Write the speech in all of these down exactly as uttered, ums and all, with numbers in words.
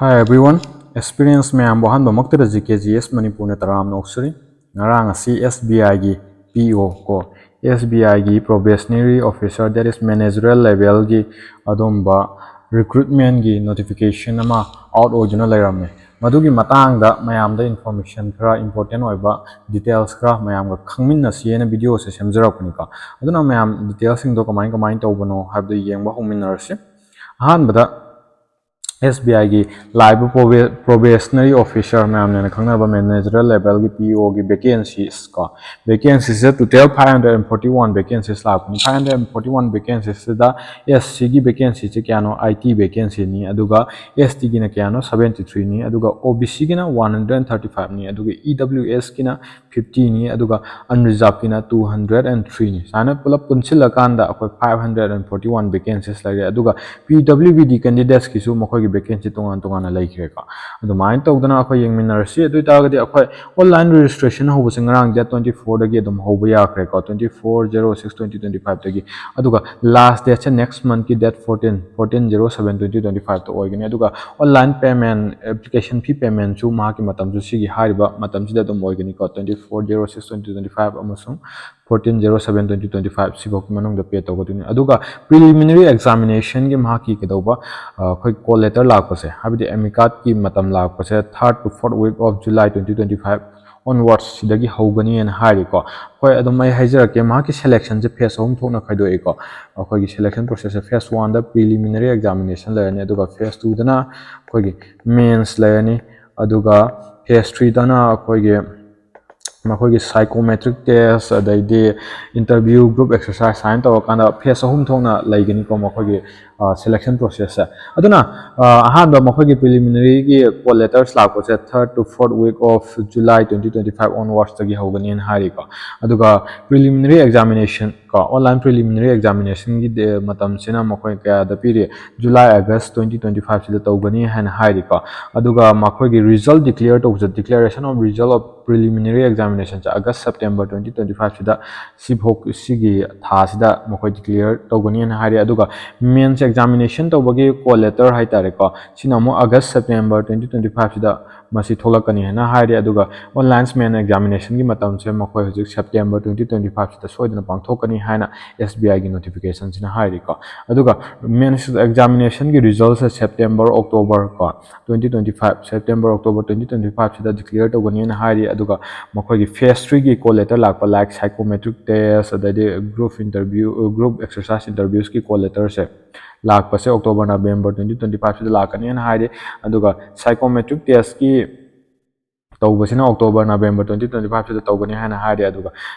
Hi everyone, experience ꯃꯌꯥꯝꯕꯨ ꯑꯍꯥꯟꯕꯃꯛꯇꯗ G K G S ꯃꯅꯤꯄꯨꯔꯅ ꯇꯔꯥꯝꯅ ꯑꯣꯛꯆꯔꯤ꯫ ꯉꯔꯥꯡ ꯑꯁꯤ S B I ꯒꯤ P O ꯀꯣ, S B I ꯒꯤ probationary officer, that is managerial level ꯒꯤ ꯑꯗꯨꯝꯕ recruitment ꯒꯤ notification ꯑꯃ out ꯑꯣꯏꯗꯨꯅ ꯂꯩꯔꯝꯃꯦ꯫ ꯃꯗꯨꯒꯤ ꯃꯇꯥꯡꯗ ꯃꯌꯥꯝꯗ information ꯈꯔ important ꯑꯣꯏꯕ details ꯈꯔ ꯃꯌꯥꯝꯒ ꯈꯪꯃꯤꯟꯅꯁꯤ ꯍꯥꯏꯅ video ꯑꯁꯦ ꯁꯦꯝꯖꯔꯛꯄꯅꯤꯀꯣ꯫ ꯑꯗꯨꯅ ꯃꯌꯥꯝ details ꯁꯤꯡꯗꯣ ꯀꯃꯥꯏ ꯀꯃꯥꯏꯅ ꯇꯧꯕꯅꯣ ꯍꯥꯏꯕꯗꯨ ꯌꯦꯡꯕ ꯍꯧꯃꯤꯟꯅꯔꯁꯤ꯫ ꯑꯍꯥꯟꯕꯗ S B I ꯒꯤ ꯂꯥꯛꯏꯕ probe-, probationary officer ꯃꯌꯥꯝꯅ ꯈꯪꯅꯕ managerial level ꯒꯤ P O ꯒꯤ vacancies ꯀꯣ, vacancies say total five hundred and forty one vacancies ꯂꯥꯛꯄꯅꯤ꯫ Five hundred and forty one vacancies ꯁꯤꯗ S C ꯒꯤ vacancy ꯁꯦ ꯀꯌꯥꯅꯣ? Eighty vacancy ꯅꯤ꯫ ꯑꯗꯨꯒ S T ꯒꯤꯅ ꯀꯌꯥꯅꯣ? Seventy three ꯅꯤ꯫ ꯑꯗꯨꯒ O B C ꯒꯤꯅ one hundred and thirty five ꯅꯤ꯫ ꯑꯗꯨꯒ E W S ꯒꯤꯅ fifty ꯅꯤ꯫ ꯑꯗꯨꯒ unreserved ꯀꯤꯅ two hundred and three ꯅꯤ꯫ ꯁꯨꯃꯥꯏꯅ ꯄꯨꯂꯞ ꯄꯨꯟꯁꯤꯜꯂꯀꯥꯟꯗ ꯑꯩꯈꯣꯏ five hundred and forty one vacancies ꯂꯩꯔꯦ꯫ ꯑꯗꯨꯒ P W B D candidates ꯀꯤꯁꯨ ꯃꯈꯣꯏꯒꯤ vacancy ꯇꯣꯉꯥꯟ ꯇꯣꯉꯥꯟꯅ ꯂꯩꯈ꯭ꯔꯦꯀꯣ꯫ ꯑꯗꯨꯃꯥꯏꯅ ꯇꯧꯗꯅ ꯑꯩꯈꯣꯏ ꯌꯦꯡꯃꯤꯟꯅꯔꯁꯤ꯫ ꯑꯗꯨ ꯑꯣꯏꯇꯥꯔꯒꯗꯤ ꯑꯩꯈꯣꯏ online registration ꯍꯧꯕꯁꯦ ꯉꯔꯥꯡ date twenty four ꯗꯒꯤ ꯑꯗꯨꯝ ꯍꯧꯕ ꯌꯥꯈ꯭ꯔꯦꯀꯣ, twenty four zero six twenty twenty five ꯇꯒꯤ꯫ ꯑꯗꯨꯒ last date ꯁꯦ next month ꯀꯤ date fourteen, fourteen zero seven twenty twenty five ꯇ ꯑꯣꯏꯒꯅꯤ꯫ ꯑꯗꯨꯒ online payment, application fee payment ꯁꯨ ꯃꯍꯥꯛꯀꯤ ꯃꯇꯝꯁꯨ ꯁꯤꯒꯤ ꯍꯥꯏꯔꯤꯕ ꯃꯇꯝꯁꯤꯗ ꯑꯗꯨꯝ ꯑꯣꯏꯒꯅꯤꯀꯣ, twenty four zero six twenty twenty five ꯑꯃꯁꯨꯡ fourteen zero seven twenty twenty five ꯁꯤꯐꯥꯎꯒꯤ ꯃꯅꯨꯡꯗ pay ꯇꯧꯒꯗꯣꯏꯅꯤ꯫ ꯑꯗꯨꯒ preliminary examination ꯒꯤ ꯃꯍꯥꯛꯀꯤ ꯀꯩꯗꯧꯕ, ꯑ, ꯑꯩꯈꯣꯏ call letter ꯂꯥꯛꯄꯁꯦ, ꯍꯥꯏꯕꯗꯤ AMICAT ꯀꯤ ꯃꯇꯝ ꯂꯥꯛꯄꯁꯦ third to fourth week of July twenty twenty five onwards ꯁꯤꯗꯒꯤ ꯍꯧꯒꯅꯤꯅ ꯍꯥꯏꯔꯤꯀꯣ꯫ ꯍꯣꯏ, ꯑꯗꯨꯝ ꯑꯩ ꯍꯥꯏꯖꯔꯛꯀꯦ, ꯃꯍꯥꯛꯀꯤ selection ꯁꯦ phase ꯑꯍꯨꯝ ꯊꯣꯛꯅ ꯈꯥꯏꯗꯣꯛꯏꯀꯣ꯫ ꯑꯩꯈꯣꯏꯒꯤ selection process ꯁꯦ phase one ꯗ preliminary examination ꯂꯩꯔꯅꯤ, ꯑꯗꯨꯒ phase two ꯗꯅ ꯑꯩꯈꯣꯏꯒꯤ mains ꯂꯩꯔꯅꯤ, ꯑꯗꯨꯒ phase three ꯗꯅ ꯑꯩꯈꯣꯏꯒꯤ ꯃꯈꯣꯏꯒꯤ psychometric test, ꯑꯗꯩꯗꯤ interview, group exercise ꯁꯨꯃꯥꯏꯅ ꯇꯧꯔꯀꯥꯟꯗ phase ꯑꯍꯨꯝ ꯊꯣꯛꯅ ꯂꯩꯒꯅꯤꯀꯣ ꯃꯈꯣꯏꯒꯤ, ꯑ, selection process ꯁꯦ꯫ ꯑꯗꯨꯅ, ꯑ, ꯑꯍꯥꯟꯕ ꯃꯈꯣꯏꯒꯤ preliminary ꯒꯤ call letters ꯂꯥꯛꯄꯁꯦ third to fourth week of July twenty twenty five onwards ꯇꯒꯤ ꯍꯧꯒꯅꯤꯅ ꯍꯥꯏꯔꯤꯀꯣ꯫ ꯑꯗꯨꯒ preliminary examination ꯀꯣ, online preliminary examination ꯒꯤ ꯗꯦ-, ꯃꯇꯝꯁꯤꯅ ꯃꯈꯣꯏ ꯀꯌꯥꯗ ꯄꯤꯔꯤ? July, August twenty twenty five ꯁꯤꯗ ꯇꯧꯒꯅꯤ ꯍꯥꯏꯅ ꯍꯥꯏꯔꯤꯀꯣ꯫ ꯑꯗꯨꯒ ꯃꯈꯣꯏꯒꯤ result declare ꯇꯧꯕꯁꯦ, declaration of result of preliminary examination say August, September twenty twenty five ꯁꯤꯗ, ꯁꯤꯐꯥꯎ, ꯁꯤꯒꯤ ꯊꯥꯁꯤꯗ ꯃꯈꯣꯏ declare ꯇꯧꯒꯅꯤ ꯍꯥꯏꯅ ꯍꯥꯏꯔꯤ꯫ ꯑꯗꯨꯒ mains ꯑꯦꯛꯖꯥꯃꯤꯅꯦꯁꯟ ꯇꯧꯕꯒꯤ ꯀꯣꯜ ꯂꯦꯇꯔ ꯍꯥꯏꯇꯥꯔꯦꯀꯣ, ꯁꯤꯅ ꯑꯃꯨꯛ ꯑꯥꯒꯁ ꯁꯦꯞꯇꯦꯝꯕꯔ ꯇ꯭ꯋꯦꯟꯇꯤ ꯇ꯭ꯋꯦꯟꯇꯤ ꯐꯥꯏꯚꯁꯤꯗ ꯃꯁꯤ ꯊꯣꯛꯂꯛꯀꯅꯤ ꯍꯥꯏꯅ ꯍꯥꯏꯔꯤ꯫ ꯑꯗꯨꯒ ꯑꯣꯟꯂꯥꯏꯟ ꯃꯦꯟ ꯑꯦꯛꯖꯥꯃꯤꯅꯦꯁꯟꯒꯤ ꯃꯇꯝꯁꯦ ꯃꯈꯣꯏ ꯍꯧꯖꯤꯛ ꯁꯦꯞꯇꯦꯝꯕꯔ ꯇ꯭ꯋꯦꯟꯇꯤ ꯇ꯭ꯋꯦꯟꯇꯤ ꯐꯥꯏꯚꯁꯤꯗ ꯁꯣꯏꯗꯅ ꯄꯥꯡꯊꯣꯛꯀꯅꯤ ꯍꯥꯏꯅ ꯑꯦꯁ ꯕꯤ ꯑꯥꯏꯒꯤ ꯅꯣꯇꯤꯐꯤꯀꯦꯁꯟꯁꯤꯅ ꯍꯥꯏꯔꯤꯀꯣ꯫ ꯑꯗꯨꯒ ꯃꯦꯟꯁ ꯑꯦꯛꯖꯥꯃꯤꯅꯦꯁꯟꯒꯤ ꯔꯤꯖꯜꯁꯦ ꯁꯦꯞꯇꯦꯝꯕꯔ, ꯑꯣꯛꯇꯣꯕꯔ ꯀꯣ, twenty twenty five September, October twenty twenty ꯐꯥꯏꯚꯁꯤꯗ ꯗꯤꯀ꯭ꯂꯤꯌꯔ ꯇꯧꯒꯅꯤꯅ ꯍꯥꯏꯔꯤ꯫ ꯑꯗꯨꯒ ꯃꯈꯣꯏꯒꯤ ꯐꯦꯁ ꯊ꯭ꯔꯤꯒꯤ ꯀꯣꯜ ꯂꯦꯇꯔ ꯂꯥꯛꯄ, ꯂꯥꯏꯛ ꯁꯥꯏꯀꯣꯃꯦꯇ꯭ꯔꯤꯛ ꯇꯦꯁ, ꯑꯗꯩꯗꯤ ꯒ꯭ꯔꯨꯞ ꯏꯟꯇꯔꯚ꯭ꯌꯨ, ꯒ꯭ꯔꯨꯞ ꯑꯦꯛꯁꯔꯁꯥꯏꯁ ꯏꯟꯇꯔꯚ꯭ꯌꯨꯁꯀꯤ ꯀꯣꯜ ꯂꯦꯇꯔꯁꯦ ꯂꯥꯛꯄꯁꯦ ꯑꯣꯛꯇꯣꯕꯔ, ꯅꯕꯦꯝꯕꯔ ꯇ꯭ꯋꯦꯟꯇꯤ ꯇ꯭ꯋꯦꯟꯇꯤ ꯐꯥꯏꯚꯁꯤꯗ ꯂꯥꯛꯀꯅꯤꯅ ꯍꯥꯏꯔꯤ꯫ ꯑꯗꯨꯒ ꯁꯥꯏꯀꯣꯃꯦꯇ꯭ꯔꯤꯛ ꯇꯦꯁꯀꯤ ꯇꯧꯕꯁꯤꯅ ꯑꯣꯛꯇꯣꯕꯔ, ꯅꯕꯦꯝꯕꯔ ꯇ꯭ꯋꯦꯟꯇꯤ ꯇ꯭ꯋꯦꯟꯇꯤ ꯐꯥꯏꯚꯁꯤꯗ ꯇꯧꯒꯅꯤ ꯍꯥꯏꯅ ꯍꯥꯏꯔꯤ꯫ ꯑꯗꯨꯒ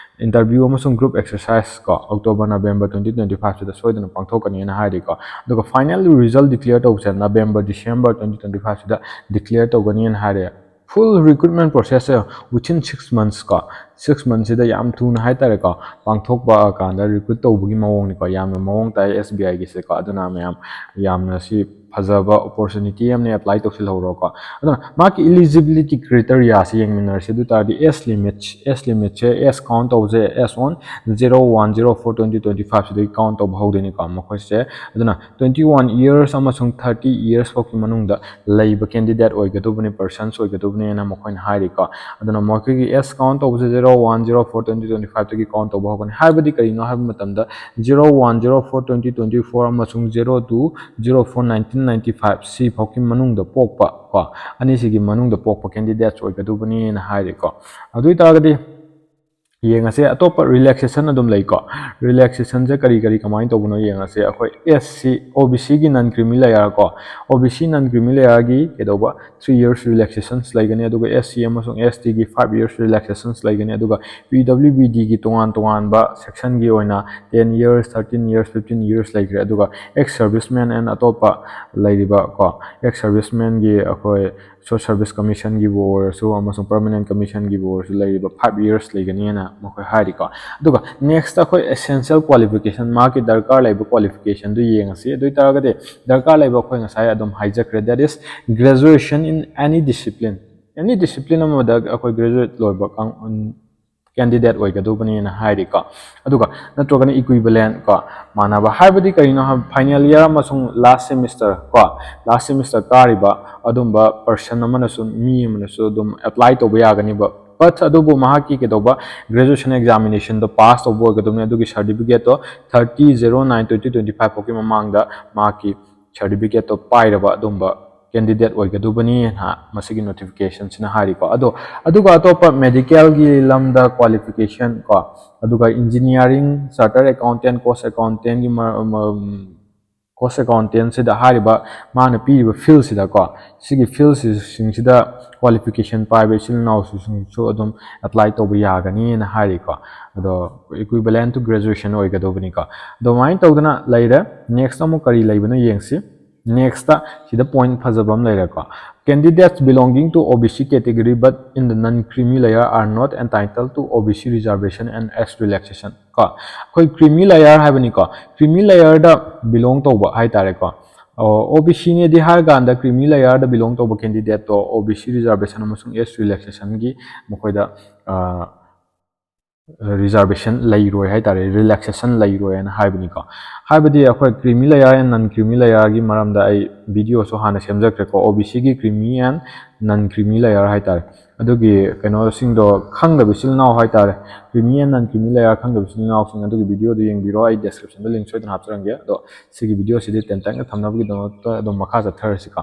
ꯏꯟꯇꯔꯚ꯭ꯌꯨ ꯑꯃꯁꯨꯡ ꯒ꯭ꯔꯨꯞ ꯑꯦꯛꯁꯔꯁꯥꯏꯁ ꯀꯣ, ꯑꯣꯛꯇꯣꯕꯔ, ꯅꯕꯦꯝꯕꯔ ꯇ꯭ꯋꯦꯟꯇꯤ ꯇ꯭ꯋꯦꯟꯇꯤ ꯐꯥꯏꯚꯁꯤꯗ ꯁꯣꯏꯗꯅ ꯄꯥꯡꯊꯣꯛꯀꯅꯤꯅ ꯍꯥꯏꯔꯤꯀꯣ꯫ ꯑꯗꯨꯒ ꯐꯥꯏꯅꯦꯜ ꯔꯤꯖꯜ ꯗꯤꯀ꯭ꯂꯤꯌꯔ ꯇꯧꯕꯁꯦ ꯅꯕꯦꯝꯕꯔ, ꯗꯤꯁꯦꯝꯕꯔ ꯇ꯭ꯋꯦꯟꯇꯤ ꯇ꯭ꯋꯦꯟꯇꯤ ꯐꯥꯏꯚꯁꯤꯗ ꯗꯤꯀ꯭ꯂꯤꯌꯔ ꯇꯧꯒꯅꯤꯅ ꯍꯥꯏꯔꯦ꯫ ꯐꯨꯜ ꯔꯤꯀ꯭ꯔꯨꯠꯃꯦꯟ ꯄ꯭ꯔꯣꯁꯦꯁꯁꯦ within six months ꯀꯣ, ꯁꯤꯛꯁ ꯃꯟꯊꯁꯤꯗ ꯌꯥꯝ ꯊꯨꯅ ꯍꯥꯏꯇꯥꯔꯦꯀꯣ, ꯄꯥꯡꯊꯣꯛꯄ ꯀꯥꯟꯗ ꯔꯤꯀ꯭ꯔꯨꯠ ꯇꯧꯕꯒꯤ ꯃꯑꯣꯡꯅꯤꯀꯣ꯫ ꯌꯥꯝꯅ ꯃꯑꯣꯡ ꯇꯥꯏ ꯑꯦꯁ ꯕꯤ ꯑꯥꯏꯒꯤꯁꯦꯀꯣ꯫ ꯑꯗꯨꯅ ꯃꯌꯥꯝ ꯌꯥꯝꯅ ꯁꯤ ꯐꯖꯕ ꯑꯣꯄꯣꯔꯆꯨꯅꯤꯇꯤ ꯑꯃꯅꯦ, ꯑꯦꯄ꯭ꯂꯥꯏ ꯇꯧꯁꯤꯜꯍꯧꯔꯣꯀꯣ꯫ ꯑꯗꯨꯅ ꯃꯥꯒꯤ ꯏꯂꯤꯖꯤꯕꯤꯂꯤꯇꯤ ꯀ꯭ꯔꯥꯏꯇꯦꯔꯤꯌꯥꯁꯦ ꯌꯦꯡꯃꯤꯟꯅꯔꯁꯤ꯫ ꯑꯗꯨ ꯇꯥꯔꯗꯤ ꯑꯦꯖ ꯂꯤꯃꯤꯠ, ꯑꯦꯖ ꯂꯤꯃꯤꯠꯁꯦ, ꯑꯦꯖ ꯀꯥꯎꯟ ꯇꯧꯕꯁꯦ age on zero one zero four twenty twenty ꯐꯥꯏꯚꯁꯤꯗꯒꯤ ꯀꯥꯎꯟ ꯇꯧꯕ ꯍꯧꯗꯣꯏꯅꯤꯀꯣ ꯃꯈꯣꯏꯁꯦ꯫ ꯑꯗꯨꯅ twenty one years ꯑꯃꯁꯨꯡ thirty years ꯐꯥꯎꯒꯤ ꯃꯅꯨꯡꯗ ꯂꯩꯕ ꯀꯦꯟꯗꯤꯗꯦꯠ ꯑꯣꯏꯒꯗꯧꯕꯅꯤ, ꯄꯔꯁꯟꯁ ꯑꯣꯏꯒꯗꯧꯕꯅꯦꯅ ꯃꯈꯣꯏꯅ ꯍꯥꯏꯔꯤꯀꯣ꯫ ꯑꯗꯨꯅ ꯃꯈꯣꯏꯒꯤ ꯑꯦꯖ ꯀꯥꯎꯟ ꯇꯧꯕꯁꯦ zero one zero four twenty twenty ꯐꯥꯏꯚꯇꯒꯤ ꯀꯥꯎꯟ ꯇꯧꯕ ꯍꯧꯒꯅꯤ꯫ ꯍꯥꯏꯕꯗꯤ ꯀꯔꯤꯅꯣ ꯍꯥꯏꯕ ꯃꯇꯝꯗ, zero one zero four twenty twenty four ꯑꯃꯁꯨꯡ zero two zero four nineteen ninety five ꯁꯤ ꯐꯥꯎꯒꯤ ꯃꯅꯨꯡꯗ ꯄꯣꯛꯄ ꯀꯣ, ꯑꯅꯤꯁꯤꯒꯤ ꯃꯅꯨꯡꯗ ꯄꯣꯛꯄ ꯀꯦꯟꯗꯤꯗꯦꯠꯁ ꯑꯣꯏꯒꯗꯧꯕꯅꯦꯅ ꯍꯥꯏꯔꯤꯀꯣ꯫ ꯑꯗꯨ ꯑꯣꯏꯇꯥꯔꯒꯗꯤ ꯌꯦꯡꯉꯁꯦ, ꯑꯇꯣꯞꯄ ꯔꯤꯂꯦꯛꯁꯦꯁꯟ ꯑꯗꯨꯝ ꯂꯩꯀꯣ꯫ ꯔꯤꯂꯦꯛꯁꯦꯁꯟꯁꯦ ꯀꯔꯤ ꯀꯔꯤ ꯀꯃꯥꯏꯅ ꯇꯧꯕꯅꯣ ꯌꯦꯡꯉꯁꯦ꯫ ꯑꯩꯈꯣꯏ ꯑꯦꯁ ꯁꯤ, ꯑꯣ ꯕꯤ ꯁꯤꯒꯤ non creamy layer ꯀꯣ, ꯑꯣ ꯕꯤ ꯁꯤ non creamy layerꯒꯤ ꯀꯩꯗꯧꯕ three years relaxations ꯂꯩꯒꯅꯤ, ꯑꯗꯨꯒ ꯑꯦꯁ ꯁꯤ ꯑꯃꯁꯨꯡ ꯑꯦꯁ ꯇꯤꯒꯤ five years relaxations ꯂꯩꯒꯅꯤ, ꯑꯗꯨꯒ ꯄꯤ ꯗꯕ꯭ꯂꯤꯎ ꯕꯤ ꯗꯤꯒꯤ ꯇꯣꯉꯥꯟ ꯇꯣꯉꯥꯟꯕ ꯁꯦꯛꯁꯟꯒꯤ ꯑꯣꯏꯅ ten years, thirteen years, fifteen years ꯂꯩꯈ꯭ꯔꯦ꯫ ꯑꯗꯨꯒ ex serviceman and ꯑꯇꯣꯞꯄ ꯂꯩꯔꯤꯕ ꯀꯣ, ex servicemanꯒꯤ ꯑꯩꯈꯣꯏ ꯁꯣꯔꯠ ꯁꯔꯚꯤꯁ ꯀꯃꯤꯁꯟꯒꯤꯕꯨ ꯑꯣꯏꯔꯁꯨ ꯑꯃꯁꯨꯡ ꯄꯔꯃꯅꯦꯟ ꯀꯃꯤꯁꯟꯒꯤꯕꯨ ꯑꯣꯏꯔꯁꯨ ꯂꯩꯔꯤꯕ five years ꯂꯩꯒꯅꯤꯅ ꯃꯈꯣꯏ ꯍꯥꯏꯔꯤꯀꯣ꯫ ꯑꯗꯨꯒ ꯅꯦꯛꯁꯇ ꯑꯩꯈꯣꯏ essential qualification, ꯃꯥꯒꯤ ꯗꯔꯀꯥꯔ ꯂꯩꯕ ꯀ꯭ꯋꯥꯂꯤꯐꯤꯀꯦꯁꯟꯗꯨ ꯌꯦꯡꯉꯁꯤ꯫ ꯑꯗꯨ ꯑꯣꯏꯇꯥꯔꯒꯗꯤ ꯗꯔꯀꯥꯔ ꯂꯩꯕ ꯑꯩꯈꯣꯏ ꯉꯁꯥꯏ ꯑꯗꯨꯝ ꯍꯥꯏꯖꯈ꯭ꯔꯦ, that is graduation in any discipline꯫ Any discipline ꯑꯃꯗ ꯑꯩꯈꯣꯏ ꯒ꯭ꯔꯦꯖꯨꯑꯦꯠ ꯂꯣꯏꯕ ꯀꯥꯡ-, candidate ꯑꯣꯏꯒꯗꯧꯕꯅꯦꯅ ꯍꯥꯏꯔꯤꯀꯣ꯫ ꯑꯗꯨꯒ ꯅꯠꯇ꯭ꯔꯒꯅ equivalent ꯀꯣ, ꯃꯥꯟꯅꯕ ꯍꯥꯏꯕꯗꯤ ꯀꯔꯤꯅꯣ ꯍꯥꯏ, final year ꯑꯃꯁꯨꯡ last semester ꯀꯣ, last semester ꯀꯥꯔꯤꯕ ꯑꯗꯨꯝꯕ person ꯑꯃꯅꯁꯨ, ꯃꯤ ꯑꯃꯅꯁꯨ ꯑꯗꯨꯝ apply ꯇꯧꯕ ꯌꯥꯒꯅꯤꯕ꯫ But ꯑꯗꯨꯕꯨ ꯃꯍꯥꯛꯀꯤ ꯀꯩꯗꯧꯕ graduation examination ꯗꯣ pass ꯇꯧꯕ ꯑꯣꯏꯒꯗꯕꯅꯤ, ꯑꯗꯨꯒꯤ certificate ꯇꯣ thirty zero nine twenty twenty five ꯐꯥꯎꯒꯤ ꯃꯃꯥꯡꯗ ꯃꯍꯥꯛꯀꯤ certificate ꯇꯣ ꯄꯥꯏꯔꯕ ꯑꯗꯨꯝꯕ candidate ꯑꯣꯏꯒꯗꯧꯕꯅꯤ ꯍꯥꯏꯅ ꯃꯁꯤꯒꯤ notification ꯁꯤꯅ ꯍꯥꯏꯔꯤꯀꯣ꯫ ꯑꯗꯣ ꯑꯗꯨꯒ ꯑꯇꯣꯞꯄ medical ꯒꯤ ꯂꯝꯗ qualification ꯀꯣ, ꯑꯗꯨꯒ engineering, chartered accountant, cost accountant ꯒꯤ ꯃ-, ꯃ-, cost accountant ꯁꯤꯗ ꯍꯥꯏꯔꯤꯕ ꯃꯥꯅ ꯄꯤꯔꯤꯕ field ꯁꯤꯗꯀꯣ, ꯁꯤꯒꯤ field ꯁꯤꯡꯁꯤꯗ qualification ꯄꯥꯏꯕ ꯏꯆꯤꯜ ꯏꯅꯥꯎꯁꯤꯡꯁꯨ ꯑꯗꯨꯝ apply ꯇꯧꯕ ꯌꯥꯒꯅꯤꯅ ꯍꯥꯏꯔꯤꯀꯣ꯫ ꯑꯗꯣ equivalent to graduation ꯑꯣꯏꯒꯗꯧꯕꯅꯤꯀꯣ꯫ ꯑꯗꯨꯃꯥꯏꯅ ꯇꯧꯗꯅ ꯂꯩꯔꯦ꯫ Next ꯑꯃꯨꯛ ꯀꯔꯤ ꯂꯩꯕꯅꯣ ꯌꯦꯡꯁꯤ꯫ Next ꯁꯤꯗ point ꯐꯖꯕ ꯑꯃ ꯂꯩꯔꯦꯀꯣ꯫ Candidates belonging to O B C category but in the non-creamy layer are not entitled to O B C reservation and age relaxation ꯀꯣ꯫ ꯑꯩꯈꯣꯏ creamy layer ꯍꯥꯏꯕꯅꯤꯀꯣ꯫ Creamy layer ꯗ belong ꯇꯧꯕ ꯍꯥꯏꯇꯥꯔꯦꯀꯣ꯫ ꯑꯣ, O B C ꯅꯦꯗꯤ ꯍꯥꯏꯔꯀꯥꯟꯗ creamy layer ꯗ belong ꯇꯧꯕ candidate ꯇꯣ O B C reservation ꯑꯃꯁꯨꯡ age relaxation ꯒꯤ ꯃꯈꯣꯏꯗ, ꯑ, reservation ꯂꯩꯔꯣꯏ ꯍꯥꯏꯇꯥꯔꯦ, relaxation ꯂꯩꯔꯣꯏ ꯍꯥꯏꯅ ꯍꯥꯏꯕꯅꯤꯀꯣ꯫ ꯍꯥꯏꯕꯗꯤ ꯑꯩꯈꯣꯏ creamy layer and non-creamy layer ꯒꯤ ꯃꯔꯝꯗ ꯑꯩ video ꯁꯨ ꯍꯥꯟꯅ ꯁꯦꯝꯖꯈ꯭ꯔꯦꯀꯣ, O B C ꯒꯤ creamy and non-creamy layer ꯍꯥꯏꯇꯥꯔꯦ꯫ ꯑꯗꯨꯒꯤ ꯀꯩꯅꯣꯁꯤꯡꯗꯣ ꯈꯪꯗꯕ ꯏꯆꯤꯜ ꯏꯅꯥꯎ ꯍꯥꯏꯇꯥꯔꯦ, creamy and non-creamy layer ꯈꯪꯗꯕ ꯏꯆꯤꯜ ꯏꯅꯥꯎꯁꯤꯡ ꯑꯗꯨꯒꯤ video ꯗꯨ ꯌꯦꯡꯕꯤꯔꯣ, ꯑꯩ description ꯗ link ꯁꯣꯏꯗꯅ ꯍꯥꯞꯆꯔꯝꯒꯦ꯫ ꯑꯗꯣ ꯁꯤꯒꯤ video ꯁꯤꯗꯤ ꯇꯦꯟꯇꯛꯅ ꯊꯝꯅꯕꯒꯤꯗꯃꯛꯇ ꯑꯗꯨꯝ ꯃꯈꯥ ꯆꯠꯊꯔꯁꯤꯀꯣ꯫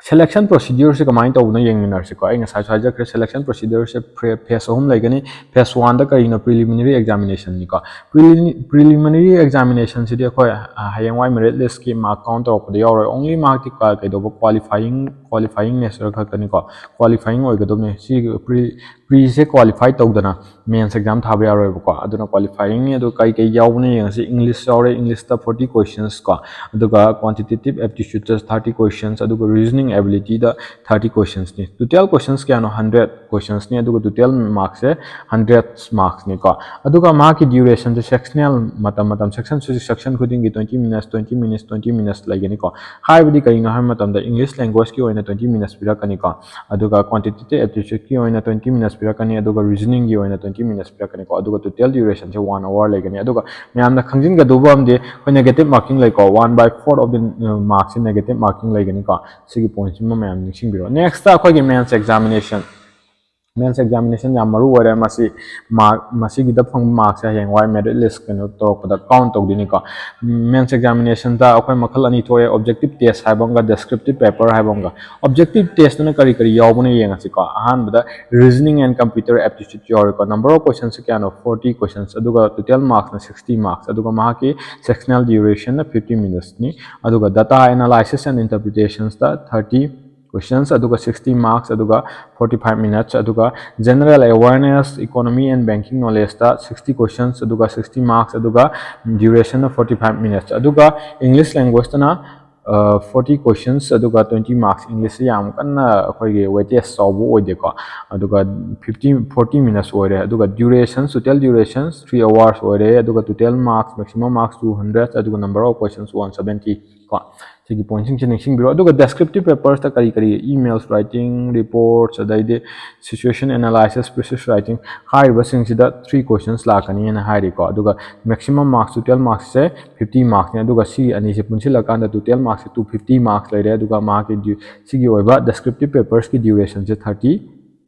Selection procedure ꯁꯤ ꯀꯃꯥꯏꯅ ꯇꯧꯕꯅꯣ ꯌꯦꯡꯃꯤꯟꯅꯔꯁꯤꯀꯣ꯫ ꯑꯩ ꯉꯁꯥꯏꯁꯨ ꯍꯥꯏꯖꯈ꯭ꯔꯦ, selection procedure ꯁꯦ phase ꯑꯍꯨꯝ ꯂꯩꯒꯅꯤ꯫ Phase one ꯗ ꯀꯔꯤꯅꯣ? Preliminary examination ꯅꯤꯀꯣ꯫ Preli-, preliminary examination ꯁꯤꯗꯤ ꯑꯩꯈꯣꯏ, ꯑ, ꯍꯌꯦꯡꯋꯥꯏ merit list ꯀꯤ mark count ꯇꯧꯔꯛꯄꯗ ꯌꯥꯎꯔꯣꯏ꯫ Only ꯃꯍꯥꯛꯇꯤ ꯀ-, ꯀꯩꯗꯧꯕ, qualifying, qualifying nature ꯈꯛꯇꯅꯤꯀꯣ꯫ Qualifying ꯑꯣꯏꯒꯗꯕꯅꯤ꯫ ꯁꯤ pre, pre ꯁꯦ qualify ꯇꯧꯗꯅ mains exam ꯊꯥꯕ ꯌꯥꯔꯣꯏꯕꯀꯣ꯫ ꯑꯗꯨꯅ qualifying ꯅꯤ꯫ ꯑꯗꯨ ꯀꯩ ꯀꯩ ꯌꯥꯎꯕꯅꯣ ꯌꯦꯡꯉꯁꯤ꯫ English ꯌꯥꯎꯔꯦ, English ꯇ forty questions ꯀꯣ, ꯑꯗꯨꯒ quantitative aptitude ꯇ thirty questions, ꯑꯗꯨꯒ reasoning ability ꯗ thirty questions ꯅꯤ꯫ Total questions ꯀꯌꯥꯅꯣ? Hundred questions ꯅꯤ꯫ ꯑꯗꯨꯒ total marks ꯁꯦ hundred marks ꯅꯤꯀꯣ꯫ ꯑꯗꯨꯒ ꯃꯍꯥꯛꯀꯤ duration ꯁꯦ sectional ꯃꯇꯝ, ꯃꯇꯝ section, section ꯈꯨꯗꯤꯡꯒꯤ twenty minutes, twenty minutes, twenty minutes ꯂꯩꯒꯅꯤꯀꯣ꯫ ꯍꯥꯏꯕꯗꯤ ꯀꯔꯤꯅꯣ ꯍꯥꯏꯕ ꯃꯇꯝꯗ English language ꯀꯤ ꯑꯣꯏꯅ twenty minutes ꯄꯤꯔꯛꯀꯅꯤꯀꯣ꯫ ꯑꯗꯨꯒ quantitative aptitude ꯀꯤ ꯑꯣꯏꯅ twenty minutes ꯄꯤꯔꯛꯀꯅꯤ, ꯑꯗꯨꯒ reasoning ꯒꯤ ꯑꯣꯏꯅ twenty ꯐꯤꯐꯇꯤ ꯃꯤꯅꯠꯁ ꯄꯤꯔꯛꯀꯅꯤꯀꯣ꯫ ꯑꯗꯨꯒ ꯇꯣꯇꯦꯜ ꯗ꯭ꯌꯨꯔꯦꯁꯟꯁꯦ ꯋꯥꯟ ꯑꯋꯥꯔ ꯂꯩꯒꯅꯤ꯫ ꯑꯗꯨꯒ ꯃꯌꯥꯝꯅ ꯈꯪꯖꯤꯟꯒꯗꯧꯕ ꯑꯃꯗꯤ ꯑꯩꯈꯣꯏ ꯅꯦꯒꯦꯇꯤꯞ ꯃꯥꯔꯀꯤꯡ ꯂꯩꯀꯣ, one by four of the ꯃꯥꯔꯛꯁꯦ ꯅꯦꯒꯦꯇꯤꯞ ꯃꯥꯔꯀꯤꯡ ꯂꯩꯒꯅꯤꯀꯣ꯫ ꯁꯤꯒꯤ ꯄꯣꯏꯟꯠꯁꯤꯃ ꯃꯌꯥꯝ ꯅꯤꯡꯁꯤꯡꯕꯤꯔꯣ꯫ ꯅꯦꯛꯁꯇ ꯑꯩꯈꯣꯏꯒꯤ ꯃꯦꯟꯁ ꯑꯦꯛꯖꯥꯃꯤꯅꯦꯁꯟ꯫ ꯃꯦꯟꯁ ꯑꯦꯛꯖꯥꯃꯤꯅꯦꯁꯟ ꯌꯥꯝ ꯃꯔꯨ ꯑꯣꯏꯔꯦ꯫ ꯃꯁꯤ ꯃꯥꯔꯛ, ꯃꯁꯤꯒꯤꯗ ꯐꯪꯕ ꯃꯥꯔꯛꯁꯦ ꯍꯌꯦꯡꯋꯥꯏ ꯃꯦꯔꯤꯠ ꯂꯤꯁ ꯀꯩꯅꯣ ꯇꯧꯔꯛꯄꯗ ꯀꯥꯎꯟ ꯇꯧꯗꯣꯏꯅꯤꯀꯣ꯫ ꯃꯦꯟꯁ ꯑꯦꯛꯖꯥꯃꯤꯅꯦꯁꯟꯗ ꯑꯩꯈꯣꯏ ꯃꯈꯜ ꯑꯅꯤ ꯊꯣꯛꯑꯦ, ꯑꯣꯕꯖꯦꯛꯇꯤꯞ ꯇꯦꯁ ꯍꯥꯏꯕ ꯑꯃꯒ ꯗꯦꯁꯀ꯭ꯔꯤꯞꯇꯤꯞ ꯄꯦꯄꯔ ꯍꯥꯏꯕ ꯑꯃꯒ꯫ ꯑꯣꯕꯖꯦꯛꯇꯤꯞ ꯇꯦꯁꯇꯅ ꯀꯔꯤ ꯀꯔꯤ ꯌꯥꯎꯕꯅ ꯌꯦꯡꯉꯁꯤꯀꯣ꯫ ꯑꯍꯥꯟꯕꯗ ꯔꯤꯖꯅꯤꯡ ꯑꯦꯟ ꯀꯝꯄ꯭ꯌꯨꯇꯔ ꯑꯦꯞꯇꯤꯆꯨꯠ ꯌꯥꯎꯔꯦꯀꯣ꯫ ꯅꯝꯕꯔ ꯑꯣꯐ ꯀꯣꯏꯁꯟꯁꯦ ꯀꯌꯥꯅꯣ? ꯐꯣꯔꯇꯤ ꯀꯣꯏꯁꯟꯁ, ꯑꯗꯨꯒ ꯇꯣꯇꯦꯜ ꯃꯥꯔꯛꯁꯅ ꯁꯤꯛꯁꯇꯤ ꯃꯥꯔꯛꯁ, ꯑꯗꯨꯒ ꯃꯍꯥꯛꯀꯤ ꯁꯦꯛꯁꯅꯦꯜ ꯗ꯭ꯌꯨꯔꯦꯁꯟꯅ ꯐꯤꯐꯇꯤ ꯃꯤꯅꯠꯁꯅꯤ꯫ ꯑꯗꯨꯒ ꯗꯇꯥ ꯑꯦꯅꯥꯂꯥꯏꯁꯤꯁ ꯑꯦꯟ ꯏꯟꯇꯔꯄ꯭ꯔꯤꯇꯦꯁꯟꯁꯇ ꯊꯥꯔꯇꯤ ꯀꯣꯏꯁꯟꯁ, ꯑꯗꯨꯒ ꯁꯤꯛꯁꯇꯤ ꯃꯥꯔꯛꯁ, ꯑꯗꯨꯒ ꯐꯣꯔꯇꯤ ꯐꯥꯏꯚ ꯃꯤꯅꯠꯁ, ꯑꯗꯨꯒ general awareness, economy and banking ꯅꯣꯂꯦꯖꯇ ꯁꯤꯛꯁꯇꯤ ꯀꯣꯏꯁꯟꯁ, ꯑꯗꯨꯒ ꯁꯤꯛꯁꯇꯤ ꯃꯥꯔꯛꯁ, ꯑꯗꯨꯒ ꯗ꯭ꯌꯨꯔꯦꯁꯟꯅ ꯐꯣꯔꯇꯤ ꯐꯥꯏꯚ ꯃꯤꯅꯠꯁ, ꯑꯗꯨꯒ ꯏꯪꯂꯤꯁ ꯂꯦꯡꯒ꯭ꯋꯦꯖꯇꯅ ꯐꯣꯔꯇꯤ ꯀꯣꯏꯁꯟꯁ, ꯑꯗꯨꯒ ꯇ꯭ꯋꯦꯟꯇꯤ ꯃꯥꯔꯛꯁ꯫ ꯏꯪꯂꯤꯁꯁꯤ ꯌꯥꯝ ꯀꯟꯅ ꯑꯩꯈꯣꯏꯒꯤ ꯋꯦꯇꯦꯖ ꯆꯥꯎꯕ ꯑꯣꯏꯗꯦꯀꯣ꯫ ꯑꯗꯨꯒ ꯐꯤꯐꯇꯤ, ꯐꯣꯔꯇꯤ ꯃꯤꯅꯠꯁ ꯑꯣꯏꯔꯦ꯫ ꯑꯗꯨꯒ duration, total duration three hours ꯑꯣꯏꯔꯦ꯫ ꯑꯗꯨꯒ total marks, maximum marks two hundred, ꯑꯗꯨꯒ ꯅꯝꯕꯔ ꯑꯣꯐ ꯀꯣꯏꯁꯟꯁ ꯋꯥꯟ ꯁꯕꯦꯟꯇꯤ ꯀꯣ꯫ ꯁꯤꯒꯤ ꯄꯣꯏꯟꯠꯁꯤꯡꯁꯦ ꯅꯤꯡꯁꯤꯡꯕꯤꯔꯣ꯫ ꯑꯗꯨꯒ ꯗꯦꯁꯀ꯭ꯔꯤꯞꯇꯤꯞ ꯄꯦꯄꯔꯁꯇ ꯀꯔꯤ ꯀꯔꯤ, ꯏꯃꯦꯜꯁ ꯔꯥꯏꯇꯤꯡ, ꯔꯤꯄꯣꯔꯠꯁ, ꯑꯗꯩꯗꯤ ꯁꯤꯆꯨꯋꯦꯁꯟ ꯑꯦꯅꯥꯂꯥꯏꯁꯤꯁ, ꯄ꯭ꯔꯤꯁꯤꯁ ꯔꯥꯏꯇꯤꯡ ꯍꯥꯏꯔꯤꯕꯁꯤꯡꯁꯤꯗ ꯊ꯭ꯔꯤ ꯀꯣꯏꯁꯟꯁ ꯂꯥꯛꯀꯅꯤꯅ ꯍꯥꯏꯔꯤꯀꯣ꯫ ꯑꯗꯨꯒ ꯃꯦꯛꯁꯤꯃꯝ ꯃꯥꯔꯛꯁ, ꯇꯣꯇꯦꯜ ꯃꯥꯔꯛꯁꯁꯦ ꯐꯤꯐꯇꯤ ꯃꯥꯔꯛꯁꯅꯤ꯫ ꯑꯗꯨꯒ ꯁꯤ ꯑꯅꯤꯁꯦ ꯄꯨꯟꯁꯤꯜꯂꯀꯥꯟꯗ ꯇꯣꯇꯦꯜ ꯃꯥꯔꯛꯁꯁꯦ ꯇꯨ ꯐꯤꯐꯇꯤ ꯃꯥꯔꯛꯁ ꯂꯩꯔꯦ꯫ ꯑꯗꯨꯒ ꯃꯍꯥꯛꯀꯤ ꯗ꯭ꯌꯨ-, ꯁꯤꯒꯤ ꯑꯣꯏꯕ ꯗꯦꯁꯀ꯭ꯔꯤꯞꯇꯤꯞ ꯄꯦꯄꯔꯁꯀꯤ ꯗ꯭ꯌꯨꯔꯦꯁꯟꯁꯦ ꯊꯥꯔꯇꯤ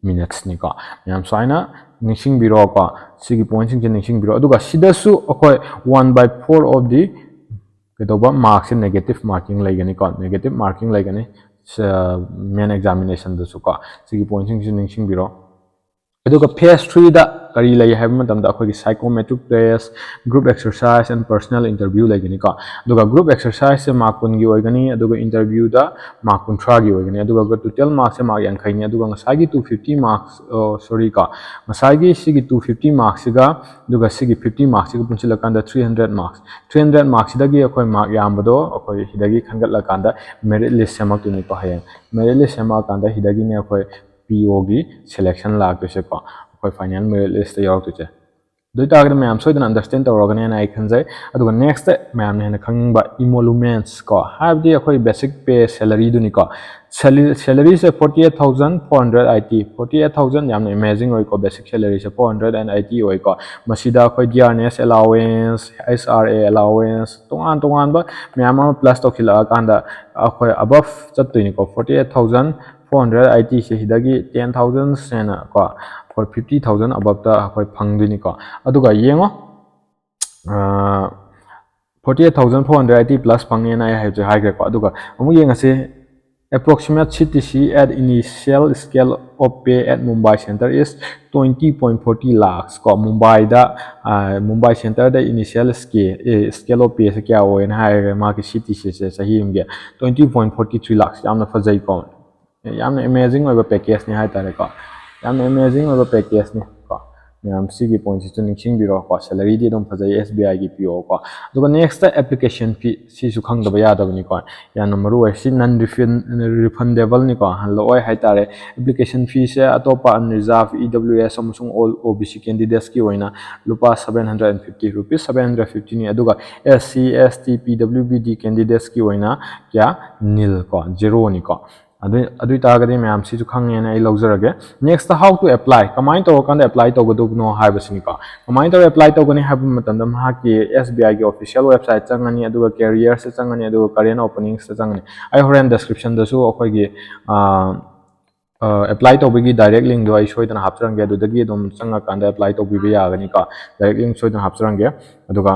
ꯃꯤꯅꯠꯁꯅꯤꯀꯣ꯫ ꯃꯌꯥꯝ ꯁꯨꯃꯥꯏꯅ ꯅꯤꯡꯁꯤꯡꯕꯤꯔꯣꯀꯣ꯫ ꯁꯤꯒꯤ ꯄꯣꯏꯟꯠꯁꯤꯡꯁꯦ ꯅꯤꯡꯁꯤꯡꯕꯤꯔꯣ꯫ ꯑꯗꯨꯒ ꯁꯤꯗꯁꯨ ꯑꯩꯈꯣꯏ one by four of the ꯀꯩꯗꯧꯕ ꯃꯥꯔꯛꯁꯦ ꯅꯦꯒꯦꯇꯤꯞ ꯃꯥꯔꯀꯤꯡ ꯂꯩꯒꯅꯤꯀꯣ꯫ ꯅꯦꯒꯦꯇꯤꯞ ꯃꯥꯔꯀꯤꯡ ꯂꯩꯒꯅꯤ ꯃꯦꯟ ꯑꯦꯛꯖꯥꯃꯤꯅꯦꯁꯟꯗꯁꯨ ꯀꯣ꯫ ꯁꯤꯒꯤ ꯄꯣꯏꯟꯠꯁꯤꯡꯁꯤ ꯅꯤꯡꯁꯤꯡꯕꯤꯔꯣ꯫ ꯑꯗꯨꯒ ꯐꯦꯁ ꯊ꯭ꯔꯤꯗ ꯀꯔꯤ ꯂꯩ ꯍꯥꯏꯕ ꯃꯇꯝꯗ ꯑꯩꯈꯣꯏꯒꯤ psychometric test, group exercise and personal interview ꯂꯩꯒꯅꯤꯀꯣ꯫ ꯑꯗꯨꯒ ꯒ꯭ꯔꯨꯞ ꯑꯦꯛꯁꯔꯁꯥꯏꯁꯁꯦ ꯃꯥꯔꯛ ꯀꯨꯟꯒꯤ ꯑꯣꯏꯒꯅꯤ, ꯑꯗꯨꯒ ꯏꯟꯇꯔꯚ꯭ꯌꯨꯗ ꯃꯥꯔꯛ ꯀꯨꯟꯊ꯭ꯔꯥꯒꯤ ꯑꯣꯏꯒꯅꯤ, ꯑꯗꯨꯒ ꯇꯣꯇꯦꯜ ꯃꯥꯔꯛꯁꯦ ꯃꯥꯔꯛ ꯌꯥꯡꯈꯩꯅꯤ꯫ ꯑꯗꯨꯒ ꯉꯁꯥꯏꯒꯤ ꯇꯨ ꯐꯤꯐꯇꯤ ꯃꯥꯔꯛꯁ, ꯁꯣꯔꯤ ꯀꯣ, ꯉꯁꯥꯏꯒꯤ ꯁꯤꯒꯤ ꯇꯨ ꯐꯤꯐꯇꯤ ꯃꯥꯔꯛꯁꯤꯒ ꯑꯗꯨꯒ ꯁꯤꯒꯤ ꯐꯤꯐꯇꯤ ꯃꯥꯔꯛꯁꯤꯒ ꯄꯨꯟꯁꯤꯜꯂꯀꯥꯟꯗ three hundred marks, three hundred ꯃꯥꯔꯛꯁꯤꯗꯒꯤ ꯑꯩꯈꯣꯏ ꯃꯥꯔꯛ ꯌꯥꯝꯕꯗꯣ ꯑꯩꯈꯣꯏ ꯁꯤꯗꯒꯤ ꯈꯟꯒꯠꯂꯀꯥꯟꯗ ꯃꯦꯔꯤꯠ ꯂꯤꯁ ꯁꯦꯝꯃꯛꯇꯣꯏꯅꯤꯀꯣ꯫ ꯍꯌꯦꯡ ꯃꯦꯔꯤꯠ ꯂꯤꯁ ꯁꯦꯝꯃꯛꯑꯀꯥꯟꯗ ꯁꯤꯗꯒꯤꯅꯦ ꯑꯩꯈꯣꯏ ꯄꯤ ꯑꯣꯒꯤ ꯁꯦꯂꯦꯛꯁꯟ ꯂꯥꯛꯇꯣꯏꯁꯦꯀꯣ, ꯑꯩꯈꯣꯏ ꯐꯥꯏꯅꯦꯜ ꯃꯦꯔꯤꯠ ꯂꯤꯁꯇ ꯌꯥꯎꯔꯛꯇꯣꯏꯁꯦ꯫ ꯑꯗꯨ ꯑꯣꯏꯇꯥꯔꯒꯗꯤ ꯃꯌꯥꯝ ꯁꯣꯏꯗꯅ understand ꯇꯧꯔꯒꯅꯦꯅ ꯑꯩ ꯈꯟꯖꯩ꯫ ꯑꯗꯨꯒ next ꯃꯌꯥꯝꯅ ꯍꯦꯟꯅ ꯈꯪꯅꯤꯡꯕ emoluments ꯀꯣ, ꯍꯥꯏꯕꯗꯤ ꯑꯩꯈꯣꯏ basic pay salaryꯗꯨꯅꯤꯀꯣ꯫ Salary, salaryꯁꯦ forty eight thousand four hundred eighty, forty eight thousand ꯌꯥꯝꯅ amazing ꯑꯣꯏꯀꯣ, basic salaryꯁꯦ four hundred and eighty ꯑꯣꯏꯀꯣ꯫ ꯃꯁꯤꯗ ꯑꯩꯈꯣꯏ D R N S allowance, H R A allowance, ꯇꯣꯉꯥꯟ ꯇꯣꯉꯥꯟꯕ ꯃꯌꯥꯝ ꯑꯃ plus ꯇꯧꯁꯤꯜꯂꯛꯑꯀꯥꯟꯗ ꯑꯩꯈꯣꯏ above ꯆꯠꯇꯣꯏꯅꯤꯀꯣ꯫ Forty eight thousand four hundred eighty ꯁꯤꯗꯒꯤ ten thousand ꯍꯦꯟꯅ ꯀꯣ, ꯑꯩꯈꯣꯏ fifty thousand aboveꯇ ꯑꯩꯈꯣꯏ ꯐꯪꯗꯣꯏꯅꯤꯀꯣ꯫ ꯑꯗꯨꯒ ꯌꯦꯡꯉꯣ, forty eight thousand four hundred eighty plus ꯐꯪꯉꯦꯅ ꯑꯩ ꯍꯧꯖꯤꯛ ꯍꯥꯏꯈ꯭ꯔꯦꯀꯣ꯫ ꯑꯗꯨꯒ ꯑꯃꯨꯛ ꯌꯦꯡꯉꯁꯤ, approximate C T C at initial scale of pay at Mumbai Center is twenty point forty lakhs ꯀꯣ꯫ ꯃꯨꯝꯕꯥꯏꯗ, Mumbai centreꯗ initial scale, scale of payꯁꯦ ꯀꯌꯥ ꯑꯣꯏꯅ ꯍꯥꯏꯔꯒ ꯃꯥꯒꯤ C T Cꯁꯦ ꯆꯍꯤ ꯑꯃꯒꯤ twenty point forty three lakhs, ꯌꯥꯝꯅ ꯐꯖꯩꯀꯣ꯫ ꯌꯥꯝꯅ amazing ꯑꯣꯏꯕ packageꯅꯤ ꯍꯥꯏꯇꯥꯔꯦꯀꯣ꯫ ꯌꯥꯝꯅ amazing ꯑꯣꯏꯕ packageꯅꯤ ꯀꯣ꯫ ꯃꯌꯥꯝ ꯁꯤꯒꯤ pointꯁꯤꯁꯨ ꯅꯤꯡꯁꯤꯡꯕꯤꯔꯣꯀꯣ꯫ Salaryꯗꯤ ꯑꯗꯨꯝ ꯐꯖꯩ S B Iꯒꯤ P O ꯀꯣ꯫ ꯑꯗꯨꯒ next application fee, ꯁꯤꯁꯨ ꯈꯪꯗꯕ ꯌꯥꯗꯕꯅꯤꯀꯣ꯫ ꯌꯥꯝꯅ ꯃꯔꯨ ꯑꯣꯏ꯫ ꯁꯤ non refund, refundableꯅꯤꯀꯣ, ꯍꯜꯂꯛꯑꯣꯏ ꯍꯥꯏꯇꯥꯔꯦ꯫ Application feeꯁꯦ ꯑꯇꯣꯞꯄ unreserved, E W S ꯑꯃꯁꯨꯡ all O B C candidatesꯀꯤ ꯑꯣꯏꯅ ꯂꯨꯄꯥ seven hundred and fifty, rupees seven hundred fiftyꯅꯤ꯫ ꯑꯗꯨꯒ S C, S T, P W B D candidatesꯀꯤ ꯑꯣꯏꯅ ꯀꯌꯥ? Nil ꯀꯣ, zeroꯅꯤꯀꯣ꯫ ꯑꯗꯨ, ꯑꯗꯨ ꯑꯣꯏꯇꯥꯔꯒꯗꯤ ꯃꯌꯥꯝ ꯁꯤꯁꯨ ꯈꯪꯉꯦꯅ ꯑꯩ ꯂꯧꯖꯔꯒꯦ꯫ Next, how to apply, ꯀꯃꯥꯏꯅ ꯇꯧꯔꯀꯥꯟꯗ apply ꯇꯧꯒꯗꯧꯕꯅꯣ ꯍꯥꯏꯕꯁꯤꯅꯤꯀꯣ꯫ ꯀꯃꯥꯏꯅ ꯇꯧꯔ apply ꯇꯧꯒꯅꯤ ꯍꯥꯏꯕ ꯃꯇꯝꯗ ꯃꯍꯥꯛꯀꯤ S B Iꯒꯤ official website ꯆꯪꯉꯅꯤ, ꯑꯗꯨꯒ careersꯇ ꯆꯪꯉꯅꯤ, ꯑꯗꯨꯒ current openings ꯆꯪꯉꯅꯤ꯫ ꯑꯩ ꯍꯣꯔꯦꯟ descriptionꯗꯁꯨ ꯑꯩꯈꯣꯏꯒꯤ, ꯑ, apply ꯇꯧꯕꯒꯤ direct linkꯗꯣ ꯑꯩ ꯁꯣꯏꯗꯅ ꯍꯥꯞꯆꯔꯝꯒꯦ, ꯑꯗꯨꯗꯒꯤ ꯑꯗꯨꯝ ꯆꯪꯉꯀꯥꯟꯗ apply ꯇꯧꯕꯤꯕ ꯌꯥꯒꯅꯤꯀꯣ꯫ Direct link ꯁꯣꯏꯗꯅ ꯍꯥꯞꯆꯔꯝꯒꯦ꯫ ꯑꯗꯨꯒ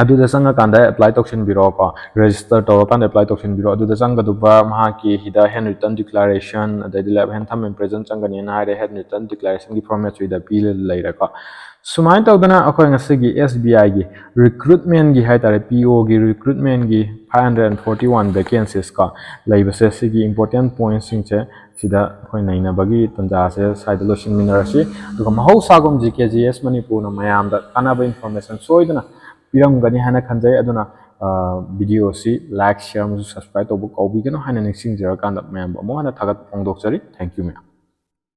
ꯑꯗꯨꯗ ꯆꯪꯉꯀꯥꯟꯗ apply ꯇꯧꯁꯤꯟꯕꯤꯔꯣꯀꯣ, register ꯇꯧꯔꯀꯥꯟꯗ apply ꯇꯧꯁꯤꯟꯕꯤꯔꯣ꯫ ꯑꯗꯨꯗ ꯆꯪꯒꯗꯧꯕ ꯃꯍꯥꯛꯀꯤ ꯁꯤꯗ handwritten declaration, ꯑꯗꯩꯗꯤ left hand thumb impression ꯆꯪꯒꯅꯤꯅ ꯍꯥꯏꯔꯦ, handwritten declarationꯒꯤ formatꯁꯨ ꯁꯤꯗ ꯄꯤ ꯂꯩꯔꯦꯀꯣ꯫ ꯁꯨꯃꯥꯏꯅ ꯇꯧꯗꯅ ꯑꯩꯈꯣꯏ ꯉꯁꯤꯒꯤ S B Iꯒꯤ recruitmentꯒꯤ ꯍꯥꯏꯇꯥꯔꯦ, P Oꯒꯤ recruitmentꯒꯤ five hundred and forty one vacancies ꯀꯣ ꯂꯩꯕꯁꯦ, ꯁꯤꯒꯤ important pointꯁꯤꯡꯁꯦ ꯁꯤꯗ ꯑꯩꯈꯣꯏ ꯅꯩꯅꯕꯒꯤ ꯇꯥꯟꯖꯥꯁꯦ ꯁ꯭ꯋꯥꯏꯗ ꯂꯣꯏꯁꯤꯟꯃꯤꯟꯅꯔꯁꯤ꯫ ꯑꯗꯨꯒ ꯃꯍꯧꯁꯥꯒꯨꯝ G K G S ꯃꯅꯤꯄꯨꯔꯅ ꯃꯌꯥꯝꯗ ꯀꯥꯟꯅꯕ information ꯁꯣꯏꯗꯅ ꯄꯤꯔꯝꯒꯅꯤ ꯍꯥꯏꯅ ꯈꯟꯖꯩ꯫ ꯑꯗꯨꯅ, ꯑ, videoꯁꯤ like, share ꯑꯃꯁꯨꯡ subscribe ꯇꯧꯕ ꯀꯥꯎꯕꯤꯒꯅꯨ ꯍꯥꯏꯅ ꯅꯤꯡꯁꯤꯡꯖꯔꯀꯥꯟꯗ ꯃꯌꯥꯝꯕꯨ ꯑꯃꯨꯛ ꯍꯟꯅ ꯊꯥꯒꯠꯄ ꯐꯣꯡꯗꯣꯛꯆꯔꯤ꯫ Thank you ꯃꯌꯥꯝ꯫